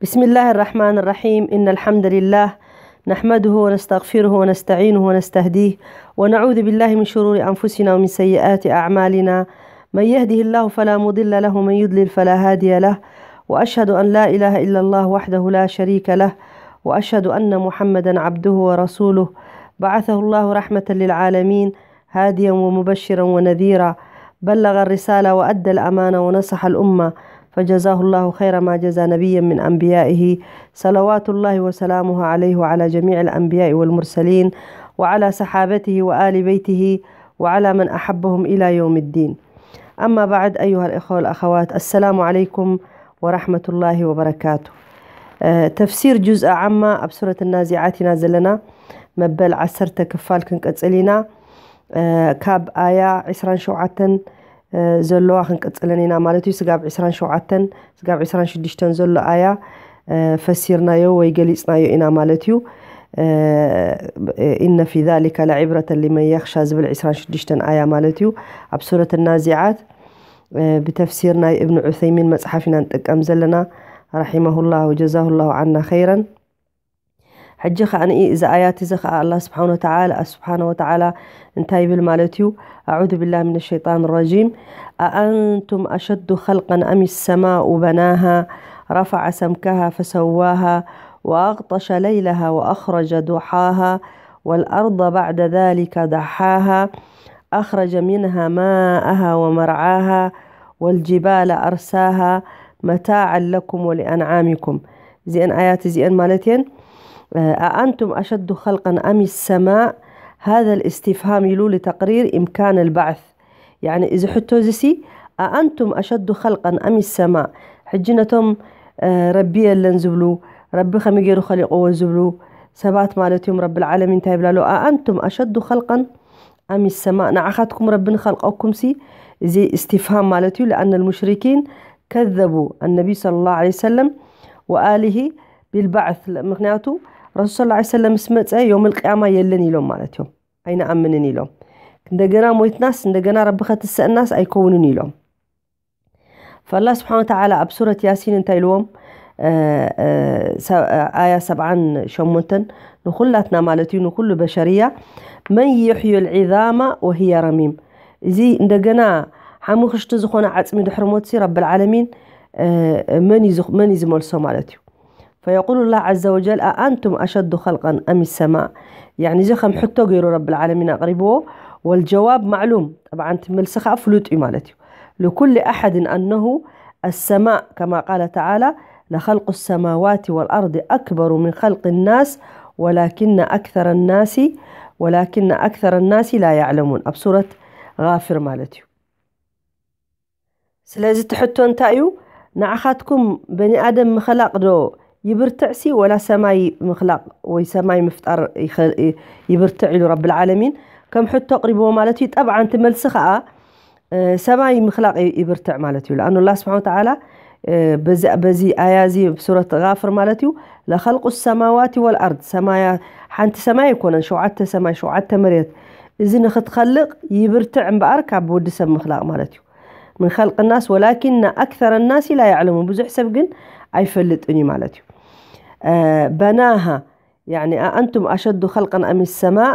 بسم الله الرحمن الرحيم. إن الحمد لله نحمده ونستغفره ونستعينه ونستهديه، ونعوذ بالله من شرور أنفسنا ومن سيئات أعمالنا. من يهده الله فلا مضل له، ومن يضلل فلا هادي له. وأشهد أن لا إله إلا الله وحده لا شريك له، وأشهد أن محمدا عبده ورسوله، بعثه الله رحمة للعالمين، هاديا ومبشرا ونذيرا، بلغ الرسالة وأدى الأمانة ونصح الأمة، فجزاه الله خير ما جزى نبيا من أنبيائه، صلوات الله وسلامه عليه وعلى جميع الأنبياء والمرسلين، وعلى صحابته وآل بيته، وعلى من أحبهم إلى يوم الدين. أما بعد، أيها الإخوة والأخوات، السلام عليكم ورحمة الله وبركاته. ተፍሲር ጁዝእ ዓማ ኣብ ሱረት ናዚዓት ኢና ዘለና። መበል ዓሰርተ ክፋል ክንቅጽል ኢና። ካብ ኣያ ዕስራን ሸውዓተን ዘለዋ ክንቅጽለን ኢና ማለት እዩ። ስጋብ ዕስራን ሸውዓተን፣ ስጋብ ዕስራን ሽዱሽተን ዘሎ ኣያ ፈሲርናዮ ወይ ገሊጽናዮ ኢና ማለት እዩ። إن في ذلك لعبرة لمن يخشى ዝብል ዕስራን ሽዱሽተን ኣያ ማለት እዩ። ኣብ ሱረት ናዚዓት ብተፍሲር ናይ እብን ዑሰይሚን መጽሓፍ ኢና ንጥቀም ዘለና፣ ረሒመሁላህ ወጀዛሁላሁ ዓና ኸይረን። ሕጂ ኸኣ ንኢ እዚ ኣያት እዚ ኸኣ ኣላህ ስብሓነ ወተዓላ፣ ስብሓነ ወተዓላ እንታይ ይብል ማለት እዩ? أعوذ بالله من الشيطان الرجيم. أأنتم أشد خلقا أم السماء بناها رفع سمكها فسواها وأغطش ليلها وأخرج ضحاها والأرض بعد ذلك دحاها أخرج منها ماءها ومرعاها والجبال أرساها متاعا لكم ولأنعامكم. እዚአን ኣያት እዚአን ማለት እየን። أأنتم أشد خلقا أم السماء؟ هذا الاستفهام ኢሉ لتقرير إمكان البعث. يعني እዚ ሕቶ እዚ ሲ أأنتم أشد خلقا أم السماء؟ ሕጂ ነቶም ረቢ የለን ዝብሉ፣ ረቢ ከመይ ገይሩ ኸሊቕዎ ዝብሉ ሰባት ማለት እዮም። ረብል ዓለሚን እንታይ ይብላ ኣሎ? أأنتم أشد خلقا أم السماء؟ ንዓኻትኩም ረቢ ንኸልቀኩም ሲ እዚ استفهام ማለት እዩ። لأن المشركين كذبوا النبي صلى الله عليه وسلم وآله بالبعث። ምክንያቱ ረሱል صلى الله عليه وسلم ምስ መጸ يوم القيامة የለን ኢሎም ማለት እዮም። ኣይንኣምንን ኢሎም። እንደገና ሞይትናስ እንደገና ረቢ ኸትሰእናስ ኣይከውንን ኢሎም። ፈላ ስብሓን ወተዓላ ኣብ ሱረት ያሲን እንታይ ኢልዎም? ኣያ ሰብዓን ሸሞንተን ንኹላትና ማለት እዩ፣ ንኩሉ በሸርያ። መን ይሕዩ ልዒዛማ ወህየ ረሚም። እዚ እንደገና ሓሙኽሽቲ ዝኾነ ዓፅሚ ድሕሪ ሞትሲ ረብልዓለሚን መን እዩ ዝመልሶ ማለት እዩ። فيقول الله عز وجل أأنتم أشد خلقا أم السماء؟ يعني እዚ ከም ሕቶ ገይሩ ረብል ዓለሚን ኣቕሪብዎ። والجواب معلوم، طبعا እቲ መልሲ ከዓ ፍሉጥ እዩ ማለት እዩ። لكل أحد أنه السماء كما قال تعالى لخلق السماوات والأرض أكبر من خلق الناس ولكن أكثر الناس ولكن أكثر الناس لا يعلمون ኣብ ሱረት غافر ማለት እዩ። ስለዚ እቲ ሕቶ እንታይ እዩ? ንዓኻትኩም በኒ ኣደም ምኽላቕ ዶ ይብርትዕሲ ወላ ሰማይ ምኽላቕ ወይ ሰማይ ምፍጣር ይብርትዕ ኢሉ ረብል ዓለሚን ከም ሕቶ ኣቕሪብዎ ማለት እዩ። ጠብዓን እቲ መልሲ ከዓ ሰማይ ምኽላቕ ይብርትዕ ማለት እዩ። ለኣኑ ኣላ ስብሓን ወተዓላ በዚ ኣያ እዚ ሱረት غافر ማለት እዩ ለኸልቁ ሰማዋት ወልኣርድ ሰማያ ሓንቲ ሰማይ ኣይኮነን ሸውዓተ ሰማይ ሸውዓተ መሬት እዚ ንኽትኸልቕ ይብርትዕ እምበኣር ካብ ወዲ ሰብ ምኽላቕ ማለት እዩ። من خلق الناس ولكن أكثر الناس لا يعلمون ብዙሕ ሰብ ግን ኣይፈልጥን እዩ ማለት እዩ። በናሃ يعني أأنتم أشد خلقا أم السماء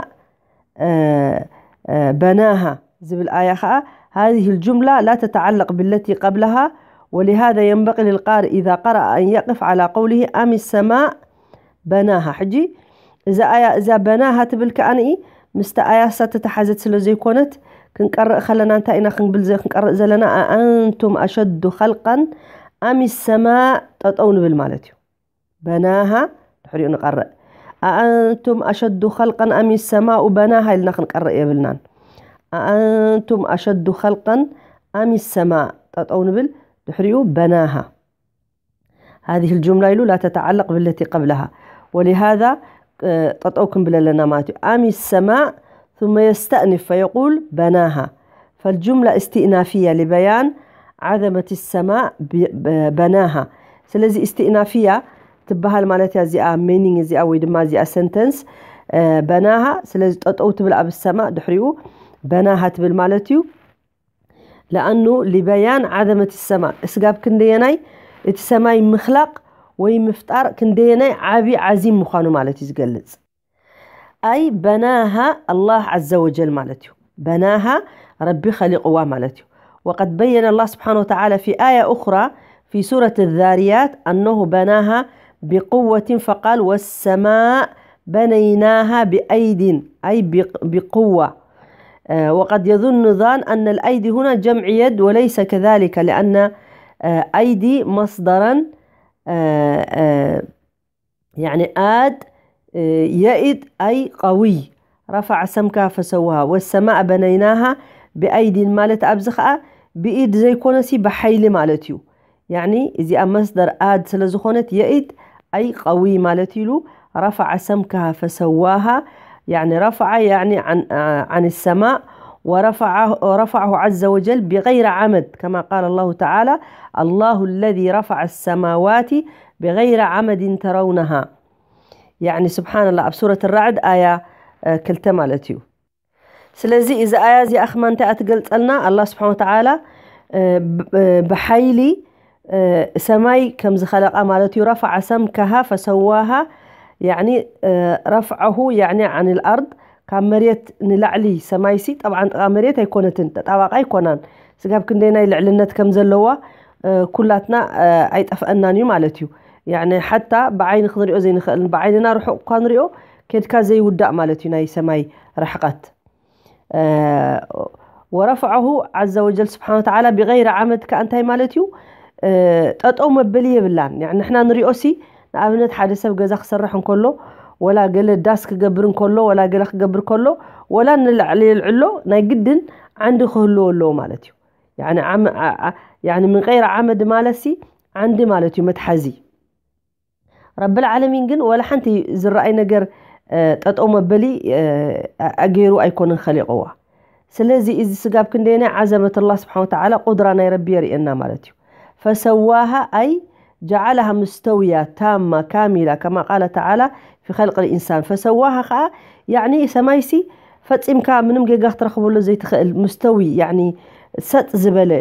بناها ዝብል ኣያ ኸዓ هذه الجملة لا تتعلق بالتي قبلها ولهذا ينبغي للقارئ إذا قرأ أن يقف على قوله أم السماء بناها. ሕጂ እዛ ኣያ እዛ በናሃ ትብል ከኣ ንኢ ምስቲ ኣያ እሳ ተተሓዘት ስለ ዘይኮነት ክንቀርእ ከለና እንታይ ኢና ክንብል ክንቀርእ ዘለና ኣኣንቱም ኣሸዱ ኸልቀን ኣም ሰማእ ጠጠው ንብል ማለት እዩ። በናሃ ድሕሪኡ ንቐርእ ኣኣንቱም ኣሸዱ ኸልቀን ኣም ሰማኡ በናሃ ኢልና ክንቀርእ የብልናን። ኣኣንቱም ኣሸዱ ኸልቀን ኣም ሰማእ ጠጠው ንብል ድሕሪኡ በናሃ هذه الجملة ኢሉ لا تتعلق بالتي قبلها ولهذا ጠጠው ክንብል ኣለና ማለት እዩ። ኣም ሰማእ ثم يستأنف فيقول بناها فالجملة استئنافية لبيان عظمة السماء بناها ስለዚ استئنافية ትበሃል ማለት እያ እዚኣ meaning እዚኣ ወይ ድማ እዚኣ sentence በናሃ ስለዚ ጠጠው ትብል ኣብ ሰማእ ድሕሪኡ በናሃ ትብል ማለት እዩ። ለኣኑ ሊበያን ዓዘመት ሰማ እስጋብ ክንደየናይ እቲ ሰማይ ምኽላቕ ወይ ምፍጣር ክንደየናይ ዓቢ ዓዚም ምዃኑ ማለት እዩ ዝገልጽ። ኣይ በናሃ ኣላህ ዐዘ ወጀል ማለት እዩ። በናሃ ረቢ ኸሊቕዋ ማለት እዩ። وقد بين الله سبحانه وتعالى في آية أخرى في سورة الذاريات أنه بناها بقوة فقال والسماء بنيناها بأيد أي بق- بقوة. آه، وقد يظن ظان أن الأيدي هنا جمع يد وليس كذلك لأن آه، أيدي مصدرا آه، آه، يعني آد آه، يئد أي قوي رفع سمكها فسواها والسماء بنيناها بأيد ማለት ኣብዚ ኸኣ ብኢድ ዘይኮነሲ ብሓይሊ ማለት እዩ። يعني እዚኣ መስደር ኣድ ስለ ዝኾነት የኢድ ኣይ ቀዊ ማለት ኢሉ رفع سمكها فسواها يعني رفع يعني عن عن السماء ورفعه ورفعه عز وجل بغير عمد كما قال الله تعالى الله الذي رفع السماوات بغير عمد ترونها يعني سبحان الله ኣብ ሱረት ራዕድ ኣያ ክልተ ማለት እዩ። ስለዚ እዚ ኣያ እዚኣ ኸማ እንታይ እያ ትገልጸልና? ኣላህ ስብሓን ወተዓላ ብሓይሊ ሰማይ ከም ዝኸለቓ ማለት እዩ። ረፈዐ ሰምከሃ ፈሰዋሃ ያኒ ረፍዐሁ ያኒ ዓን ልኣርድ ካብ መሬት ንላዕሊ ሰማይሲ ጠብዓን ጥቓ መሬት ኣይኮነትን፣ ተጣባቂ ኣይኮናን። ስጋብ ክንደይ ናይ ልዕልነት ከም ዘለዋ ኩላትና ኣይጠፍአናን እዩ ማለት እዩ። ያኒ ሓታ ብዓይኒ ክንሪኦ ዘይንኽእል ብዓይንና ርሑቕ እኳ ንሪኦ ኬድካ ዘይውዳእ ማለት እዩ ናይ ሰማይ ርሕቐት። ወረፍዐሁ ዓዘ ወጀል ስብሓን ወተዓላ ብገይሪ ዓመድ ከኣ እንታይ ማለት እዩ? ጠጠው መበሊ የብላን። ንሕና ንሪኦ ሲ ንኣብነት ሓደ ሰብ ገዛ ክሰርሕ እንከሎ ወላ ገለ ዳስ ክገብር እንከሎ ወላ ገለ ክገብር ከሎ ወላ ንላዕሊ የልዕሎ ናይ ግድን ዓንዲ ክህልዎ ኣለዎ ማለት እዩ። ምን ቀይሪ ዓመድ ማለት ሲ ዓንዲ ማለት እዩ መትሓዚ። ረብል ዓለሚን ግን ወላ ሓንቲ ዝረኣይ ነገር ጠጠው መበሊ ኣገይሩ ኣይኮነን ኸሊቕዋ። ስለዚ እዚ ስጋብ ክንደየናይ ዓዘመት ኣላህ ስብሓን ወተዓላ ቁድራ ናይ ረቢ የርእየና ማለት እዩ። ፈሰዋሃ ኣይ ጀዓላሃ ሙስተውያ ታማ ካሚላ ከማ ቃለ ተዓላ ፊ ኸልቅ ልኢንሳን ፈሰዋሃ ኸዓ ያኒ ሰማይሲ ፈጺምካ ምንም ጌጋ ክትረኽበሉ ዘይትኽእል ሙስተዊ ያኒ ሰጥ ዝበለ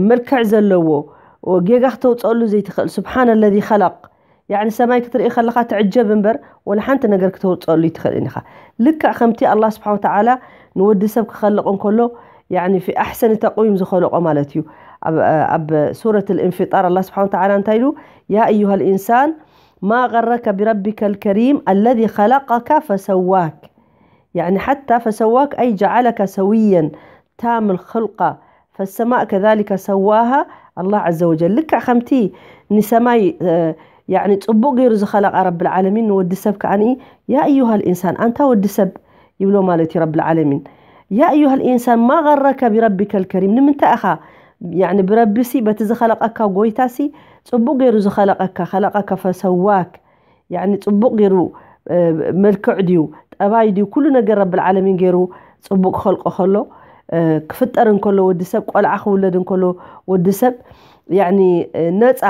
መልክዕ ዘለዎ ጌጋ ክተውፀሉ ዘይትኽእል ስብሓን ለዚ ኸለቅ ያኒ ሰማይ ክትርኢ ከለኻ ትዕጀብ እምበር ወላ ሓንቲ ነገር ክተውፀሉ ይትኽእልን ኢኻ። ልክዕ ከምቲ ኣላህ ስብሓን ወተዓላ ንወዲ ሰብ ክኸልቕ እንከሎ ያኒ ፊ ኣሕሰኒ ተቕዊም ዝኸለቆ ማለት እዩ። ኣብ ሱረት ልእንፊጣር ኣላህ ስብሓን ወተዓላ እንታይ ኢሉ? ያ ኣዩሃ ልኢንሳን ማ ገረከ ብረቢከ ልከሪም ኣለዚ ኸለቀከ ፈሰዋክ ያኒ ሓታ ፈሰዋክ ኣይ ጀዓለከ ሰውየን ታም ልኽልቃ ፈሰማእ ከዛሊከ ሰዋሃ ኣላህ ዓዘ ወጀል ልክዕ ከምቲ ንሰማይ ያኒ ጽቡቕ ገይሩ ዝኸለቓ ረብል ዓለሚን ንወዲ ሰብ ከኣ ያ ኣዩሃ ልኢንሳን ኣንታ ወዲ ሰብ ይብሎ ማለት እዩ ረብል ዓለሚን። ያ ኣዩሃ ልኢንሳን ማ ገረከ ብረቢከ ልከሪም ንምንታይ ኢኻ ያኒ ብረቢሲ በቲ ዝኸለቐካ ጎይታሲ ጽቡቕ ገይሩ ዝኸለቐካ ኸለቐከ ፈሰዋክ ያኒ ጽቡቕ ገይሩ መልክዕ ድዩ ጠባይ ድዩ ኩሉ ነገር ረብል ዓለሚን ገይሩ ጽቡቕ ክኸልቆ ከሎ ክፍጠር እንከሎ ወዲ ሰብ ቆልዓ ክውለድ እንከሎ ወዲ ሰብ ያኒ ነፃ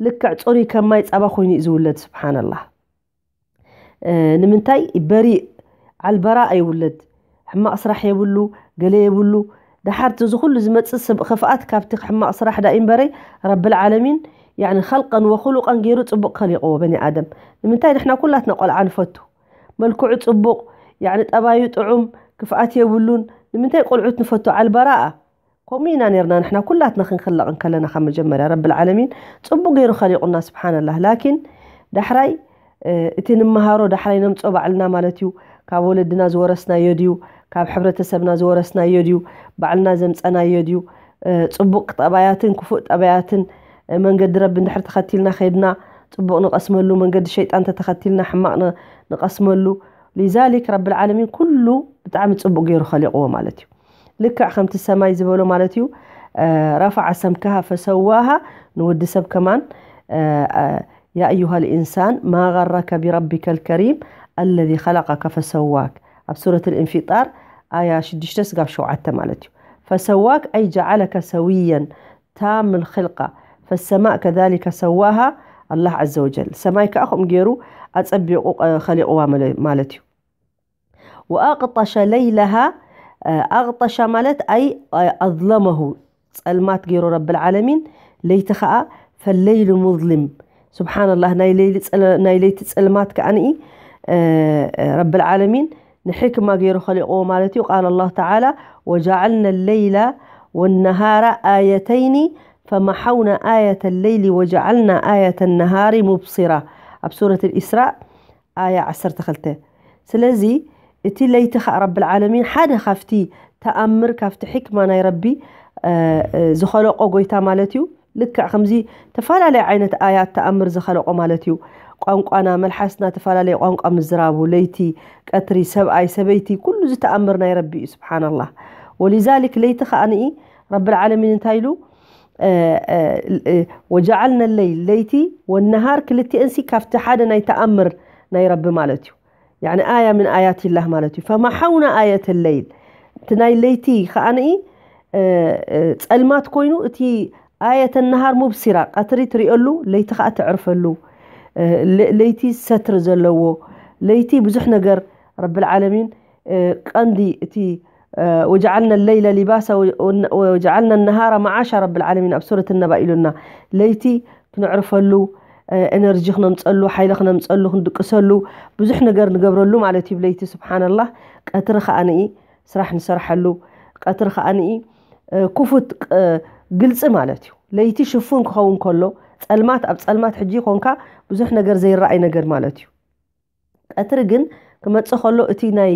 ልክዕ ጽሩይ ከም ማይ ጻባ ኮይኑ እዩ ዝውለድ። ስብሓንላህ ንምንታይ በሪእ ዓልበራ ኣይውለድ ሕማቕ ስራሕ የብሉ ገለ የብሉ። ደሓር እዚ ኩሉ ዝመፅእ ክፍኣት ካብቲ ሕማቕ ስራሕ ዳ እምበረይ ረብል ዓለሚን ያኒ ኸልቀን ወኹሉቀን ገይሩ ፅቡቕ ከሊቕዎ በኒ ኣደም። ንምንታይ ንሕና ኩላትና ቆልዓ ንፈቱ መልክዑ ፅቡቕ ያኒ ጠባዩ ጥዑም ክፍኣት የብሉን። ንምንታይ ቆልዑት ንፈቱ ዓልበራኣ ከምኡ ኢና ነርና ንሕና ኩላትና ክንክለቕ እንከለና ካብ መጀመርያ ረብል ዓለሚን ፅቡቕ ገይሩ ከሊቑና ስብሓንላህ። ላኪን ዳሕራይ እቲ ንመሃሮ ዳሕራይ ነምፅኦ ባዕልና ማለት እዩ። ካብ ወለድና ዝወረስናዮ ድዩ ካብ ሕብረተሰብና ዝወረስናዮ ድዩ ባዕልና ዘምፀናዮ ድዩ? ፅቡቕ ጠባያትን ክፉእ ጠባያትን መንገዲ ረቢ እንድሕር ተኸቲልና ከይድና ፅቡቕ ንቐስመሉ መንገዲ ሸይጣን ተተኸቲልና ሕማቕ ንቐስመሉ። ሊዛሊክ ረብል ዓለሚን ኩሉ ብጣዕሚ ፅቡቕ ገይሩ ከሊቕዎ ማለት እዩ። ልክዕ ከምቲ ሰማይ ዝበሎ ማለት እዩ። ረፈዐ ሰምከሃ ፈሰዋሃ ንወዲ ሰብ ከማን ያ ኣዩሃ ልኢንሳን ማ ገረከ ብረቢከ ልከሪም ኣለዚ ኸለቀከ ፈሰዋክ ኣብ ሱረት ልእንፊጣር ኣያ ሽዱሽተ ስጋብ ሸውዓተ ማለት እዩ። ፈሰዋክ ኣይ ጀዓለከ ሰውየን ታም ልክልቃ ፈሰማእ ከዛሊከ ሰዋሃ ኣላህ ዘ ወጀል ሰማይ ከዓ ከምኡ ገይሩ ኣፀቢቑ ኸሊቕዋ ማለት እዩ። ወኣቕጠሸ ለይለሃ ኣቕጠሻ ማለት ኣይ ኣዝለመሁ ጸልማት ገይሩ ረብል ዓለሚን ለይቲ ኸኣ ፈለይሉ ሙዝሊም ስብሓንላህ፣ ናይ ለይቲ ጸልማት ከኣንኢ ረብል ዓለሚን ንሕክማ ገይሩ ኸሊቕዎ ማለት እዩ። ቃል ኣላሁ ተዓላ ወጀዓልና ለይላ ወነሃራ ኣየተይኒ ፈመሓውና ኣየተ ለይሊ ወጀዓልና ኣየተ ነሃሪ ሙብሲራ፣ ኣብ ሱረት ልኢስራእ ኣያ ዓሰርተ ክልተ። ስለዚ እቲ ለይቲ ኸዓ ረብል ዓለሚን ሓደ ካብቲ ተኣምር ካብቲ ሕክማ ናይ ረቢ ዝኸለቆ ጎይታ ማለት እዩ። ልክዕ ከምዚ ተፈላለየ ዓይነት ኣያት ተኣምር ዝኸለቆ ማለት እዩ። ቋንቋና መልሓስና ተፈላለየ ቋንቋ ምዝራቡ፣ ለይቲ ቀትሪ፣ ሰብኣይ ሰበይቲ፣ ኩሉ ዝተኣምር ናይ ረቢ እዩ። ስብሓንላህ። ወሊዛሊክ ለይቲ ከዓንኢ ረብል ዓለሚን እንታይ ኢሉ? ወጀዓልና ለይል ለይቲ ወነሃር ክልቲኤንሲ ካብቲ ሓደ ናይ ተኣምር ናይ ረቢ ማለት እዩ። ያኒ ኣያ ምን ኣያት ላህ ማለት እዩ። ፈመሓውና ኣየት ለይል፣ እቲ ናይ ለይቲ ከዓንኢ ጸልማት ኮይኑ እቲ ኣየተ ነሃር ሙብሲራ፣ ቀትሪ ትሪኦሉ፣ ለይቲ ከዓ ትዕርፈሉ፣ ለይቲ ሰትር ዘለዎ፣ ለይቲ ብዙሕ ነገር ረብል ዓለሚን ቀንዲ እቲ ወጀዓልና ለይለ ሊባሳ ወጀዓልና ነሃራ መዓሻ ረብል ዓለሚን ኣብ ሱረት ነባ ኢሉና። ለይቲ ክንዕርፈሉ፣ ኤነርጂ ክነምፀሉ፣ ሓይሊ ክነምፀሉ፣ ክንድቅሰሉ፣ ብዙሕ ነገር ንገብረሉ ማለት እዩ። ለይቲ ስብሓንላህ፣ ቀትሪ ከዓንኢ ስራሕ ንሰርሐሉ፣ ቀትሪ ከዓንኢ ኩፉት፣ ግልፂ ማለት እዩ። ለይቲ ሽፉን ክኸውን ከሎ፣ ጸልማት ኣብ ጸልማት ሕጂ ኮንካ ብዙሕ ነገር ዘይረኣይ ነገር ማለት እዩ። ቀትሪ ግን ክመጽእ ከሎ እቲ ናይ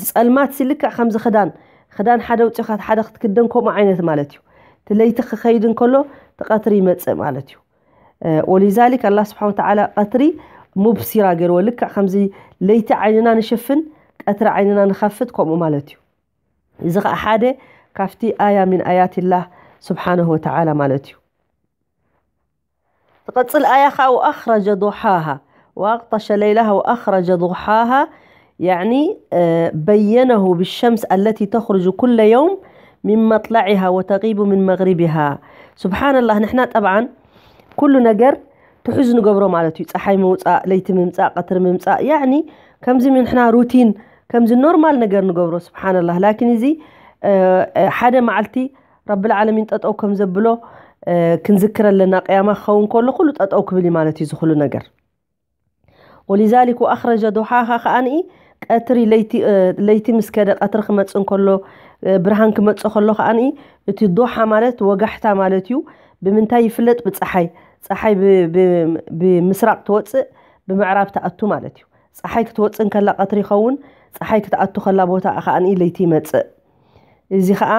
ጸልማት ሲልክዕ ከምዚ ክዳን ክዳን ሓደ ውፅኻ ሓደ ክትክደን ከምኡ ዓይነት ማለት እዩ። እቲ ለይቲ ክኸይድ እንከሎ እቲ ቀትሪ ይመጽእ ማለት እዩ። ወሊዛሊክ ኣላ ስብሓን ወተዓላ ቀትሪ ሙብሲራ ገይርዎ። ልክዕ ከምዚ ለይቲ ዓይንና ንሽፍን ቀትሪ ዓይንና ንኸፍት ከምኡ ማለት እዩ። እዚ ኸዓ ሓደ ካብቲ ኣያ ሚን ኣያትላህ ስብሓንሁ ወተዓላ ማለት እዩ። ትቐጽል ኣያ ኸዓ ወኣኽረጀ ዱሓሃ ወኣቕጠሸ ለይላሃ ወኣኽረጀ ዱሓሃ፣ ያዕኒ በየነሁ ብሸምስ ኣለቲ ተኽርጁ ኩለ የውም ሚን መጥላዒሃ ወተቂቡ ሚን መግሪቢሃ። ስብሓንላህ፣ ንሕና ጠብዓን ኩሉ ነገር ትሑዝ ንገብሮ ማለት እዩ። ፀሓይ ምውፃእ፣ ለይቲ ምምፃእ፣ ቀትሪ ምምፃእ፣ ያዕኒ ከምዚ ንሕና ሩቲን ከምዚ ኖርማል ነገር ንገብሮ። ስብሓንላህ። ላኪን እዚ ሓደ መዓልቲ ረብል ዓለሚን ጠጠው ከም ዘብሎ ክንዝክር ኣለና። ቅያማ ክኸውን ከሎ ኩሉ ጠጠው ክብል እዩ ማለት እዩ ዝኩሉ ነገር። ወሊዛሊክ ወኣኽረጀ ዱሓሃ ከዓንኢ ቀትሪ ለይቲ ምስ ከደ፣ ቀትሪ ክመፅእ እንከሎ፣ ብርሃን ክመፅእ ከሎ ከዓንኢ እቲ ዱሓ ማለት ወጋሕታ ማለት እዩ። ብምንታይ ይፍለጥ? ብፀሓይ። ፀሓይ ብምስራቅ ትወፅእ፣ ብምዕራብ ትኣቱ ማለት እዩ። ፀሓይ ክትወፅእ እንከላ ቀትሪ ይኸውን፣ ፀሓይ ክትኣቱ ከላ ቦታ ከዓንኢ ለይቲ ይመፅእ። እዚ ከዓ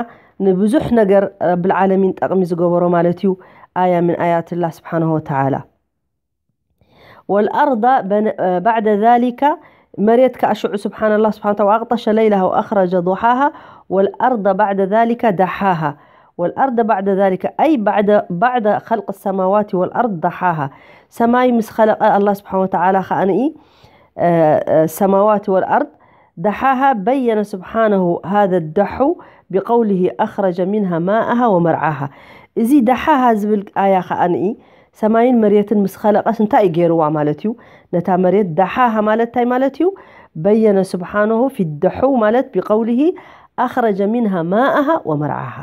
ንብዙሕ ነገር ረብል ዓለሚን ጠቕሚ ዝገበሮ ማለት እዩ። ኣያ ምን ኣያትላ ስብሓንሁ ወተዓላ። والأرض بعد ذلك، مريت كأشع سبحان الله سبحانه وتعالى، وأغطش ليلها وأخرج ضحاها، والأرض بعد ذلك دحاها، والأرض بعد ذلك أي بعد بعد خلق السماوات والأرض دحاها. سماي مس خلق الله سبحانه وتعالى خانئي السماوات والأرض دحاها، بين سبحانه هذا الدحو بقوله أخرج منها ماءها ومرعاها. إذي دحاها زبل آية خانئي ሰማይን መሬትን ምስ ኸለቐስ እንታይ እዩ ገይርዋ ማለት እዩ? ነታ መሬት ደሓሃ ማለት እንታይ ማለት እዩ? በየነ ስብሓንሁ ፊ ደሑ ማለት ቢቀውሊሂ ኣኽረጀ ሚንሃ ማኣሃ ወመርዓሃ።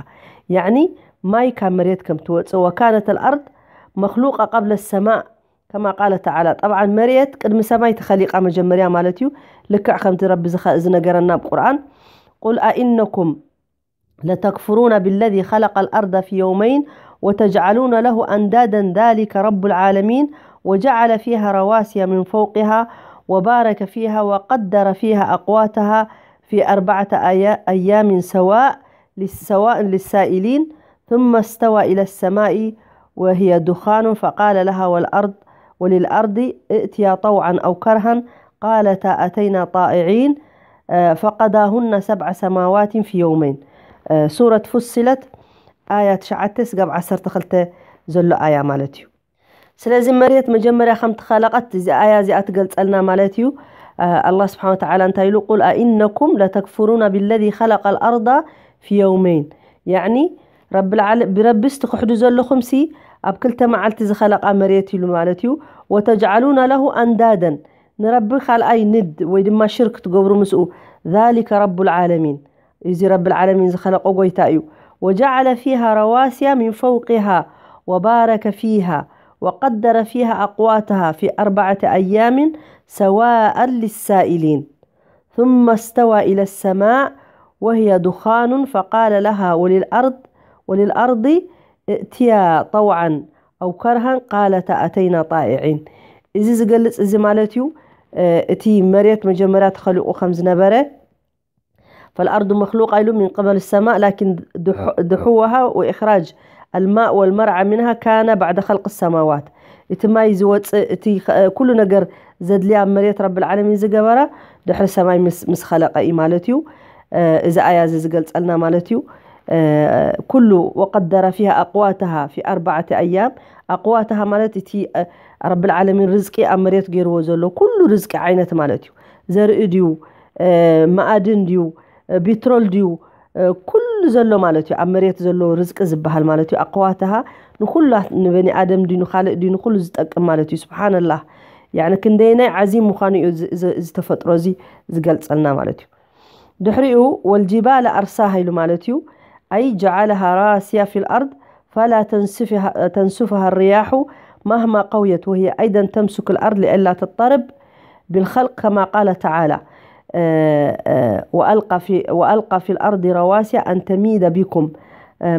ያዕኒ ማይ ካብ መሬት ከም ትወፅእ። ወካነት ኣልኣርድ መክሉቃ ቀብለ ሰማእ ከማ ቃለ ተዓላ። ጠብዓን መሬት ቅድሚ ሰማይ ተኸሊቃ መጀመርያ ማለት እዩ። ልክዕ ከምቲ ረቢ ዝኸ- ዝነገረና ኣብ ቁርኣን ቁል ኣኢነኩም لتكفرون بالذي خلق الأرض في يومين وتجعلون له أندادا ذلك رب العالمين وجعل فيها رواسي من فوقها وبارك فيها وقدر فيها أقواتها في أربعة آيا- أيام سواء للسواء للسائلين ثم استوى إلى السماء وهي دخان فقال لها والأرض وللأرض ائتيا طوعا أو كرها قالتا أتينا طائعين فقضاهن سبع سماوات في يومين. ሱረት ፉስለት ኣያ ትሽዓተ ስጋብ ዓሰርተ ክልተ ዘሎ ኣያ ማለት እዩ። ስለዚ መሬት መጀመርያ ከም ተኸለቐት እዚ ኣያ እዚኣ ትገልጸልና ማለት እዩ። ኣላ ስብሓን ወተዓላ እንታይ ኢሉ? ቁል ኣኢነኩም ለተክፍሩና ብለዚ ኸለቀ ልኣርዳ ፊ የውመይን። ያዕኒ ረቢ ልዓለ- ብረቢስ ትኽሕዱ ዘለኹምሲ ኣብ ክልተ መዓልቲ ዝኸለቓ መሬት ኢሉ ማለት እዩ። ወተጅዓሉና ለሁ ኣንዳደን፣ ንረቢ ካልኣይ ንድ ወይ ድማ ሽርክ ትገብሩ ምስኡ። ዛሊከ ረቡ ልዓለሚን፣ እዚ ረቢ ልዓለሚን ዝኸለቆ ጎይታ እዩ። ወጀዓለ ፊሃ ረዋሲያ ሚን ፈውቂሃ ወባረከ ፊሃ وقدر فيها أقواتها في أربعة أيام سواء للسائلين. ثم استوى إلى السماء وهي دخان فقال لها وللأرض وللأرض ائتيا طوعا أو كرها قالتا أتينا طائعين. እዚ ዝገልጽ እዚ ማለት እዩ። እቲ መሬት መጀመርያ ተኸሊቑ ከም ዝነበረ فالأرض مخلوقة له من قبل السماء لكن دحوها وإخراج الماء والمرعى منها كان بعد خلق السماوات. እቲ ማይ ዝወፅእ እቲ ኩሉ ነገር ዘድልያ መሬት ረብል ዓለሚን ዝገበራ ድሕሪ ሰማይ ምስ ኸለቀ እዩ ማለት እዩ። እዚ ኣያ እዚ ዝገልፀልና ማለት እዩ። ኩሉ وقدر فيها أقواتها في أربعة أيام. أقواتها ማለት እቲ ረብል ዓለሚን ርዝቂ ኣብ መሬት ገይርዎ ዘሎ ኩሉ ርዝቂ ዓይነት ማለት እዩ። ዘርኢ ድዩ፣ መኣድን ድዩ፣ ቢትሮል ድዩ፣ ኩሉ ዘሎ ማለት እዩ። ኣብ መሬት ዘሎ ርዝቂ ዝበሃል ማለት እዩ። ኣቅዋትሃ ንኩላ ንበኒ ኣደም ድዩ ንካልእ ድዩ ንኩሉ ዝጠቅም ማለት እዩ። ስብሓንላህ። ያኒ ክንደይናይ ዓዚም ምዃኑ እዩ እዚ ተፈጥሮ እዚ ዝገልጸልና ማለት እዩ። ድሕሪኡ ወልጅባለ ኣርሳሃ ኢሉ ማለት እዩ። أي جعلها راسية في الأرض فلا تنسفها, تنسفها الرياح مهما قويت وهي أيضا تمسك الأرض لئلا تضطرب بالخلق كما قال تعالى وألقى في, وألقى في الأرض رواسي أن تميد بكم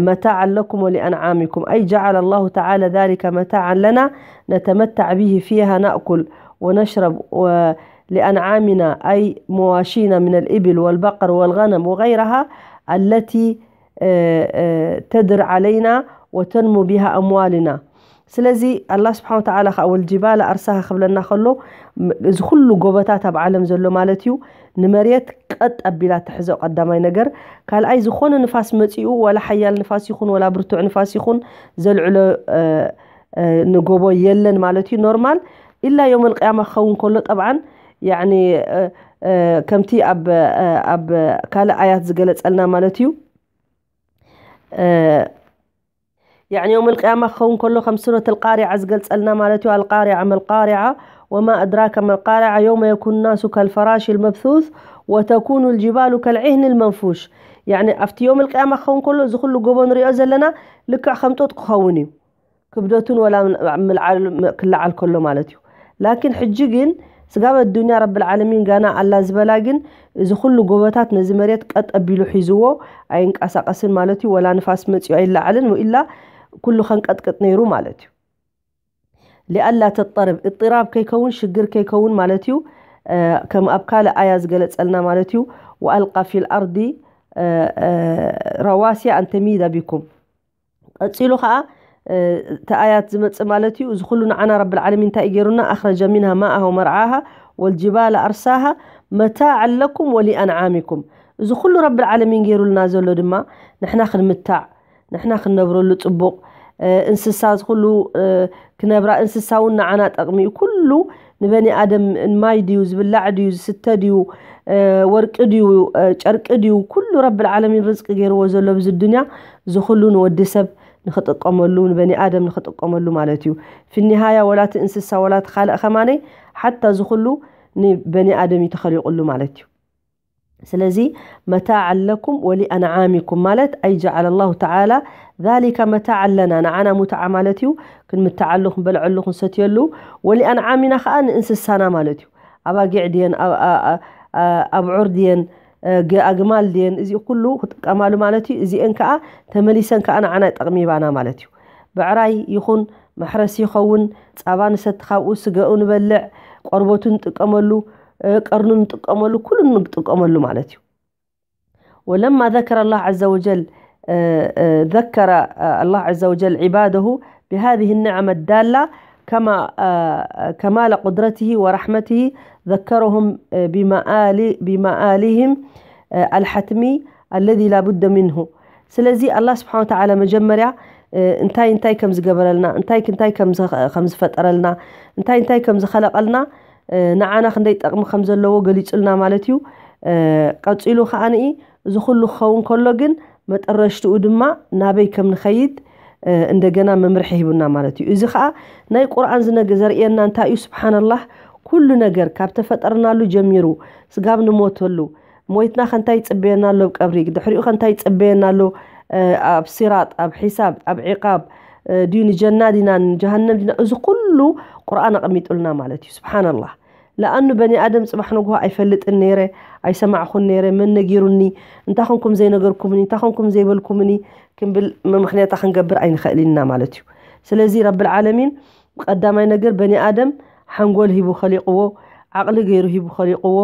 متاعا لكم ولأنعامكم أي جعل الله تعالى ذلك متاعا لنا نتمتع به فيها نأكل ونشرب لأنعامنا أي مواشينا من الإبل والبقر والغنم وغيرها التي تدر علينا وتنمو بها أموالنا. ስለዚ ኣላ ስብሓን ወተዓላ ከዓ ወልጅባለ ኣርሳሃ ክብለና ከሎ እዚ ኩሉ ጎቦታት ኣብ ዓለም ዘሎ ማለት እዩ። ንመሬት ቀጥ ኣቢላ ትሕዞ ቀዳማይ ነገር። ካልኣይ ዝኾነ ንፋስ መፂኡ ዋላ ሓያል ንፋስ ይኹን ዋላ ብርቱዕ ንፋስ ይኹን ዘልዕሎ ንጎቦ የለን ማለት እዩ። ኖርማል ኢላ ዮም ኣልቅያማ ክኸውን ከሎ ጠብዓን ከምቲ ኣብ ካልእ ኣያት ዝገለፀልና ማለት እዩ። يعني يوم القيامة ክኸውን ከሎ ከም ሱረት ኣልቃሪዓ ዝገልጸልና ማለት እዩ። ኣልቃሪዓ መልቃሪዓ ወማ ኣድራከ መልቃሪዓ የውመ የኩኑ ናሱ ከልፈራሽ ልመብሱስ ወተኩኑ ልጅባሉ ከልዒህን ልመንፉሽ። ያኒ ኣብቲ ዮም ኣልቅያማ ክኸውን ከሎ እዚ ኩሉ ጎቦ ንሪኦ ዘለና ልክዕ ከም ጡጥ ክኸውን እዩ። ክብደቱን ወላ ምልዓል ክለዓል ከሎ ማለት እዩ። ላኪን ሕጂ ግን ስጋብ ኣዱንያ ረብል ዓለሚን ጋና ኣላ ዝበላ ግን እዚ ኩሉ ጎቦታት ነዚ መሬት ቀጥ ኣቢሉ ሒዝዎ ኣይንቀሳቀስን ማለት እዩ። ወላ ንፋስ መፅዩ ኣይለዓልን ወኢላ ኩሉ ከንቀጥቅጥ ነይሩ ማለት እዩ። ሊኣላ ተጠርብ እጥራብ ከይከውን ሽግር ከይከውን ማለት እዩ። ከም ኣብ ካልእ ኣያ ዝገለፀልና ማለት እዩ። ወኣልቃ ፊል ኣርዲ ረዋሲያ ኣንተሚዳ ቢኩም ቀፂሉ ከዓ እቲ ኣያት ዝመፅእ ማለት እዩ። እዚ ኩሉ ንዓና ረብል ዓለሚን እንታይ ገይሩና? ኣኽረጀ ሚንሃ ማኣሃ ወመርዓሃ ወልጅባለ ኣርሳሃ መታዕ ለኩም ወሊኣንዓሚኩም። እዚ ኩሉ ረብል ዓለሚን ገይሩልና ዘሎ ድማ ንሕና ክንምታዕ፣ ንሕና ክንነብረሉ ፅቡቕ፣ እንስሳ እዚ ኩሉ ክነብራ፣ እንስሳ እውን ንዓና ጠቕሚ እዩ። ኩሉ ንበኒ ኣደም ማይ ድዩ ዝብላዕ ድዩ ዝስተ ድዩ ወርቂ ድዩ ጨርቂ ድዩ ኩሉ ረብል ዓለሚን ርዝቂ ገይርዎ ዘሎ ብዚ ዱንያ እዚ ኩሉ ንወዲ ሰብ ንኽጥቀመሉ ንበኒ ኣደም ንኽጥቀመሉ ማለት እዩ። ፊኒሃያ ወላቲ እንስሳ ወላቲ ካልእ ከማነይ ሓታ እዚ ኩሉ ንበኒ ኣደም እዩ ተኸሊቁሉ ማለት እዩ። ስለዚ መታዕ ለኩም ወሊኣንዓሚኩም ማለት ኣይ ጀዓለ ላሁ ተዓላ ዛሊከ መታዕ ለና ንዓና ሙትዓ ማለት እዩ። ክንምትዓሉ ክንበልዐሉ ክንሰትየሉ ወሊኣንዓሚና ከዓ ንእንስሳና ማለት እዩ። ኣባጊዕ ድየን ኣብዑር ድየን ኣግማል ድየን እዚ ኩሉ ክጥቀማሉ ማለት እዩ። እዚአን ከዓ ተመሊሰን ከዓ ንዓና ጠቕሚባና ማለት እዩ። ብዕራይ ይኹን መሕረስ ይኸውን ፃባ ንሰቲ ካብኡ ስገኡ ንበልዕ ቆርበቱ ንጥቀመሉ ቀርኑ ንጥቀመሉ ኩሉ ንጥቀመሉ ማለት እዩ። ولما ذكر الله عز وجل ذكر الله عز وجل عباده بهذه النعم الدالة كما كمال قدرته ورحمته ذكرهم بمآل بمآلهم الحتمي الذي لا بد منه. ስለዚ ኣላ ስብሓን ወተዓላ መጀመርያ እንታይ እንታይ ከም ዝገበረልና እንታይ እንታይ ከም ዝፈጠረልና እንታይ እንታይ ከም ዝኸለቀልና ንዓና ክንደይ ጠቕሚ ከም ዘለዎ ገሊፁልና ማለት እዩ። ቀፂሉ ከዓ እዚ ኩሉ ክኸውን ከሎ ግን መጠረሽትኡ ድማ ናበይ ከም ንኸይድ እንደገና መምርሒ ሂቡና ማለት እዩ። እዚ ከዓ ናይ ቁርኣን ዝነገ ዘርእየና እንታይ እዩ? ስብሓንላህ ኩሉ ነገር ካብ ተፈጠርናሉ ጀሚሩ ስጋብ ንሞተሉ ሞይትና ከንታይ ይፅበየና ኣሎ ኣብ ቀብሪ ድሕሪኡ ከንታይ ይፅበየና ኣሎ ኣብ ሲራጥ ኣብ ሒሳብ ኣብ ዒቃብ ድዩ ንጀና ዲና ንጀሃነም ዲና? እዚ ኩሉ ቁርኣን ኣቐሚጡልና ማለት እዩ። ስብሓንላህ። ለኣኑ በኒ ኣደም ጽባሕ ንግሆ ኣይፈልጥን ነይረ፣ ኣይሰማዕኹን ነይረ፣ መን ነጊሩኒ፣ እንታይ ኾንኩም ዘይነገርኩምኒ፣ እንታይ ኾንኩም ዘይበልኩምኒ ክንብል ምኽንያታ ክንገብር ኣይንኽእል ኢና ማለት እዩ። ስለዚ ረብል ዓለሚን ቀዳማይ ነገር በኒ ኣደም ሓንጎል ሂቡ ኸሊቕዎ፣ ዓቕሊ ገይሩ ሂቡ ኸሊቕዎ፣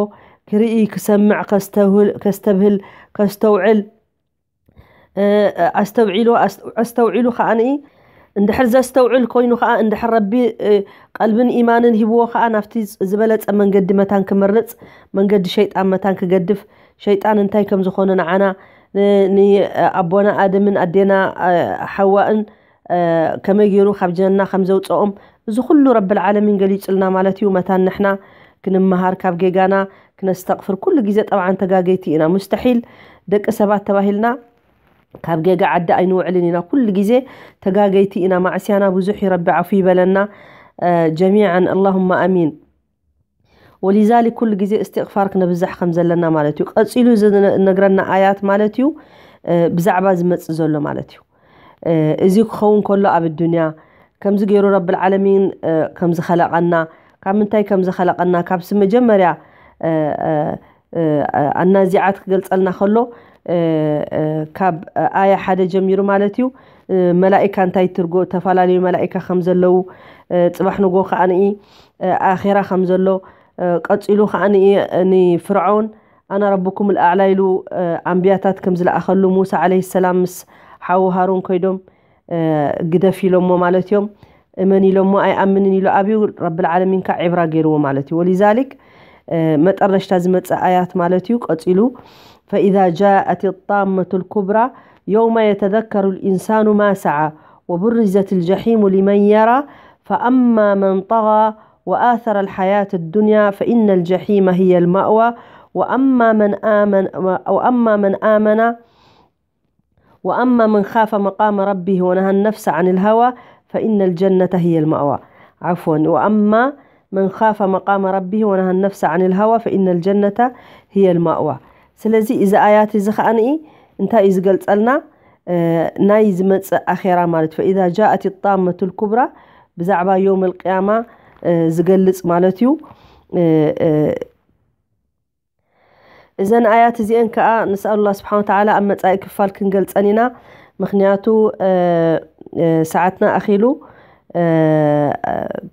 ክርኢ፣ ክሰምዕ፣ ከስተብህል፣ ከስተብህል፣ ከስተውዕል፣ ኣስተውዒሉ ኣስተውዒሉ ከዓኒ እንድሕር ዘስተውዕል ኮይኑ ከዓ እንድሕር ረቢ ቀልብን ኢማንን ሂብዎ ከዓ ናብቲ ዝበለፀ መንገዲ መታን ክመርፅ መንገዲ ሸይጣን መታን ክገድፍ ሸይጣን እንታይ ከም ዝኾነ ንዓና ንኣቦና ኣደምን ኣዴና ሓዋእን ከመይ ገይሩ ካብ ጀና ከም ዘውፅኦም እዚ ኩሉ ረብል ዓለሚን ገሊፁልና ማለት እዩ። መታን ንሕና ክንመሃር ካብ ጌጋና ክነስተቕፍር ኩሉ ግዜ ጠብዓን ተጋገይቲ ኢና። ሙስተሒል ደቂ ሰባት ተባሂልና ካብ ጌጋ ዓዲ ኣይንውዕልን ኢና። ኩሉ ግዜ ተጋገይቲ ኢና። ማዕስያና ብዙሕ እዩ። ረቢ ዓፉ ይበለና ጀሚዓን ኣላሁማ ኣሚን። ወሊዛሊክ ኩሉ ግዜ እስትቕፋር ክነብዝሕ ከም ዘለና ማለት እዩ። ቀፂሉ ዝነግረና ኣያት ማለት እዩ ብዛዕባ ዝመፅእ ዘሎ ማለት እዩ። እዚ ክኸውን ከሎ ኣብ ዱንያ ከምዚ ገይሩ ረብል ዓለሚን ከም ዝኸለቐና ካብ ምንታይ ከም ዝኸለቐና ካብሲ መጀመርያ ኣናዚዓት ክገልጸልና ከሎ ካብ ኣያ ሓደ ጀሚሩ ማለት እዩ። መላኢካ እንታይ ትርጉ ተፈላለዩ መላኢካ ከም ዘለዉ ጽባሕ ንጎ ከዓንኢ ኣኼራ ከም ዘሎ ቀጺሉ ከዓንኢ ንፍርዖን ኣና ረብኩም ልኣዕላ ኢሉ ኣንብያታት ከም ዝለኣኸሉ ሙሳ ዓለይሂ ሰላም ምስ ሓዉ ሃሩን ኮይዶም ግደፍ ኢሎሞ ማለት እዮም። እመን ኢሎሞ ኣይኣምንን ኢሉ ኣብዩ ረብል ዓለሚን ከዓ ዕብራ ገይርዎ ማለት እዩ። ወሊዛሊክ መጠረሽታ ዝመፅእ ኣያት ማለት እዩ። ቀፂሉ فإذا جاءت الطامة الكبرى يوم يتذكر الإنسان ما سعى وبرزت الجحيم لمن يرى فأما من طغى وآثر الحياة الدنيا فإن الجحيم هي المأوى وأما من آمن وأما من آمن وأما من خاف مقام ربه ونهى النفس عن الهوى فإن الجنة هي المأوى. عفوا، وأما من خاف مقام ربه ونهى النفس عن الهوى فإن الجنة هي المأوى. ስለዚ እዚ ኣያት እዚ ከዓንኢ እንታይ እዩ ዝገልጸልና? ናይ ዝመጽእ ኣኼራ ማለት فإذا جاءت الطامة الكبرى ብዛዕባ يوم القيامة ዝገልጽ ማለት እዩ። እዘን ኣያት እዚአን ከዓ ንስኣል ኣላ ስብሓን ወተዓላ ኣብ መፃኢ ክፋል ክንገልፀን ኢና። ምክንያቱ ሰዓትና ኣኺሉ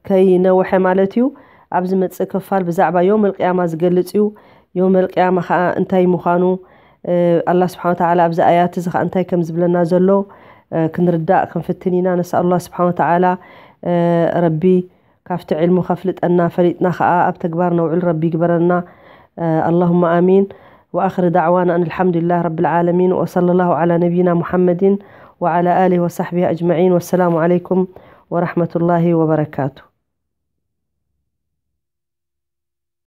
ከይነውሐ ማለት እዩ። ኣብ ዝመፅእ ክፋል ብዛዕባ ዮም ልቅያማ ዝገልፅ እዩ። ዮም ልቅያማ ከዓ እንታይ ምዃኑ ኣላ ስብሓን ወተዓላ ኣብዚ ኣያት እዚ ከዓ እንታይ ከም ዝብለና ዘሎ ክንርዳእ ክንፍትን ኢና። ነስኣል ኣላ ስብሓን ወተዓላ ረቢ ካብቲ ዕልሙ ከፍልጠና ፈሊጥና ከዓ ኣብ ተግባር ነውዕል ረቢ ይግበረና። ኣላሁማ ኣሚን። وآخر دعوانا أن الحمد لله رب العالمين وصلى الله على نبينا محمد وعلى آله وصحبه أجمعين والسلام عليكم ورحمة الله وبركاته.